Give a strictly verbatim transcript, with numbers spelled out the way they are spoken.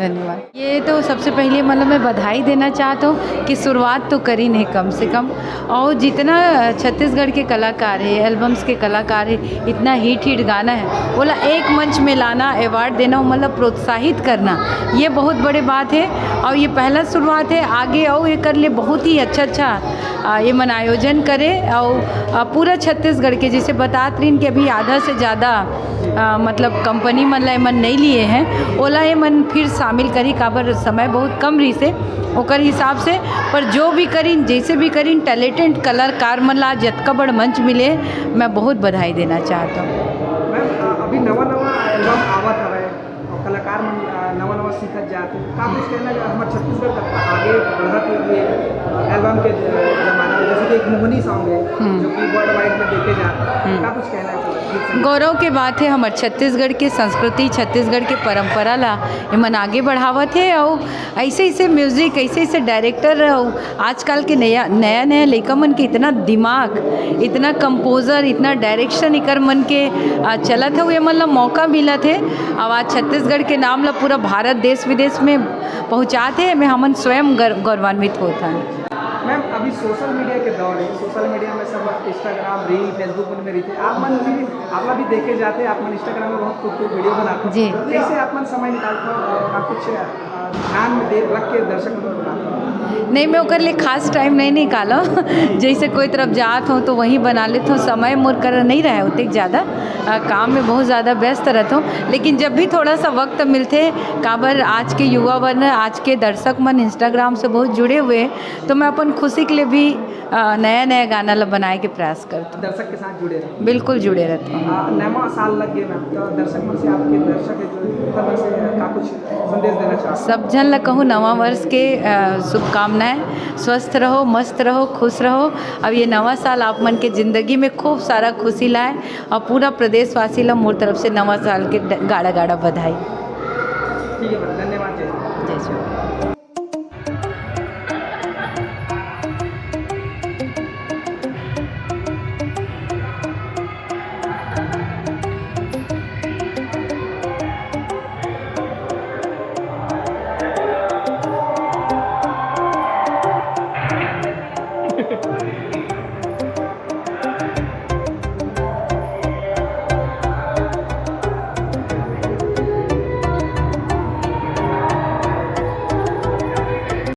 धन्यवाद। ये तो सबसे पहले, मतलब, मैं बधाई देना चाहता हूँ कि शुरुआत तो करिन हे कम से कम, और जितना छत्तीसगढ़ के कलाकार है, एल्बम्स के कलाकार है, इतना हिट हिट गाना है, ओला एक मंच में लाना, अवार्ड देना, मतलब, प्रोत्साहित करना, ये बहुत बड़े बात है। और ये पहला शुरुआत है, आगे और ये कर ले, बहुत ही अच्छा अच्छा, आ, ये मन आयोजन करे, और, आ, पूरा छत्तीसगढ़ के, जैसे बतात रहिन कि अभी आधा से ज़्यादा, आ, मतलब, कंपनी मन ला एमन नहीं लिए हैं, ओला एमन फिर शामिल करी, काबर समय बहुत कम रहिसे ओकर हिसाब से। पर जो भी करिन, जैसे भी करिन, टैलेंटेड कलाकार मन ला जतका बड़ मंच मिले, मैं बहुत बधाई देना चाहता हूँ। मैम, अ, अभी नवा नवा एल्बम आवत हवय और कलाकार मन, अ, नवा नवा सीखत जात हे। का कुछ कहना है, हमर छत्तीसगढ़ कतका आगे बढ़त हे ये, अ, एल्बम के, अ, जमाना में? जैसे कि एक मोहनी सॉन्ग है, हम्म। जो कि वर्ल्ड वाइड में देखे जात हे। हम्म। का कुछ कहना है गीत संगीत? गौरव के बात है, हमर छत्तीसगढ़ के संस्कृति, छत्तीसगढ़ के परंपरा ला एमन आगे बढ़ावत हे। और ऐसे ऐसे म्यूजिक, ऐसे ऐसे डायरेक्टर, और आजकल के नया नया नया लइका मन के इतना दिमाग, इतना कंपोजर, इतना डायरेक्शन एकर मन के, आ, चलत हे, ये मन ला मौका मिलत हे। अब आज छत्तीसगढ़ के नाम ला पूरा भारत, देश विदेश में पहुँचात हे, एमे हमन स्वयं गर-, गौरवान्वित होत हन। मैम, अभी सोशल मीडिया के दौर है, सोशल मीडिया में सब इंस्टाग्राम, रील, फेसबुक मन में रहिथे। आप मन भी, आप ला भी देखे जाते, आप मन इंस्टाग्राम में बहुत खूबसूरत वीडियो बनाते हो। जी। कैसे आप मन समय निकालते हो और आप कुछ, अ, ध्यान में दे रख के दर्शक मन को बनाते हो? नहीं, मैं ओकर लिए खास टाइम नहीं निकाला। जैसे कोई तरफ जात हूँ तो वहीं बना लेत हूँ, समय मोर कर नहीं रहे ओतेक ज़्यादा, अ, काम में बहुत ज़्यादा व्यस्त रहत हूँ। लेकिन जब भी थोड़ा सा वक्त मिलथे, काबर आज के युवा वर्ग, आज के दर्शक मन इंस्टाग्राम से बहुत जुड़े हुए हैं, तो मैं अपन खुशी के लिए भी, अ, नया नया गाना ला बनाए के प्रयास करत हूँ। दर्शक के साथ जुड़े रहो। बिल्कुल जुड़े रहत हूँ। आ, नवा साल लग गए मैम, तो दर्शक मन से, आपके दर्शक है जो, उनका मन से का कुछ संदेश देना चाहते हो? सब झन ला कहूँ नवा वर्ष के, अ, शुभकामनाएं। स्वस्थ रहो, मस्त रहो, खुश रहो। अब ये नवा साल आप मन के जिंदगी में खूब सारा खुशी लाए और पूरा प्रदेशवासी ला मोर तरफ से नवा साल के ड-, गाड़ा गाड़ा बधाई। ठीक है मैम, धन्यवाद। जय जय श्री राम।